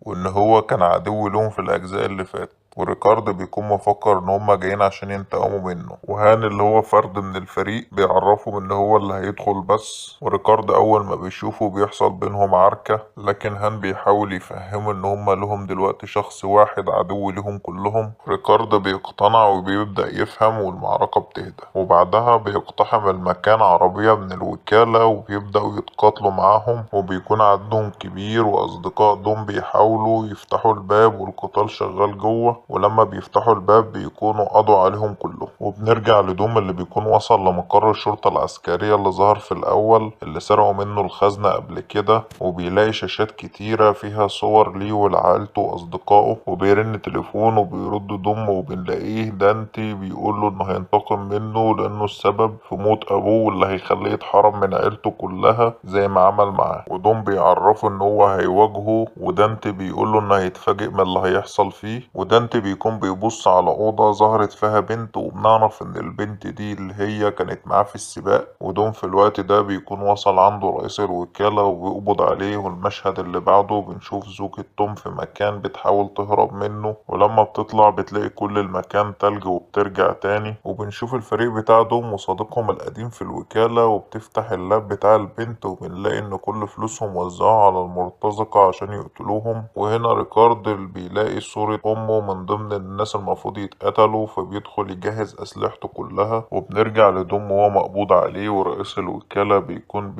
وان هو كان عدو لهم في الاجزاء اللي فاتت. وريكارد بيكون مفكر ان هما جايين عشان ينتقموا منه، وهان اللي هو فرد من الفريق بيعرفهم ان هو اللي هيدخل بس. وريكارد اول ما بيشوفه بيحصل بينهم عركة، لكن هان بيحاول يفهمه ان هما لهم دلوقتي شخص واحد عدو لهم كلهم. ريكارد بيقتنع وبيبدأ يفهم والمعركة بتهدى. وبعدها بيقتحم المكان عربية من الوكالة وبيبدأوا يتقاتلوا معاهم، وبيكون عددهم كبير واصدقاء دوم بيحاولوا يفتحوا الباب والقتال شغال جوه، ولما بيفتحوا الباب بيكونوا قضوا عليهم كلهم. وبنرجع لدوم اللي بيكون وصل لمقر الشرطة العسكرية اللي ظهر في الأول اللي سرقوا منه الخزنة قبل كده، وبيلاقي شاشات كتيرة فيها صور ليه ولعائلته وأصدقائه، وبيرن تليفون وبيرد دوم وبنلاقيه دانتي بيقوله إنه هينتقم منه لأنه السبب في موت أبوه واللي هيخليه يتحرم من عيلته كلها زي ما عمل معاه. ودوم بيعرفه إن هو هيواجهه، ودانتي بيقوله إنه هيتفاجئ من اللي هيحصل فيه. ودانتي بيكون بيبص على أوضة ظهرت فيها بنت، وبنعرف إن البنت دي اللي هي كانت معاه في السباق. ودوم في الوقت ده بيكون وصل عنده رئيس الوكالة وبيقبض عليه. والمشهد اللي بعده بنشوف زوجة توم في مكان بتحاول تهرب منه، ولما بتطلع بتلاقي كل المكان تلج وبترجع تاني. وبنشوف الفريق بتاع دوم وصديقهم القديم في الوكالة، وبتفتح اللاب بتاع البنت وبنلاقي إن كل فلوسهم وزعوها على المرتزقة عشان يقتلوهم. وهنا ريكارد اللي بيلاقي صورة أمه من ضمن الناس المفروض يتقتلوا، فبيدخل يجهز أسلحته كلها. وبنرجع لدوم وهو مقبوض عليه، ورئيس الوكالة بيكون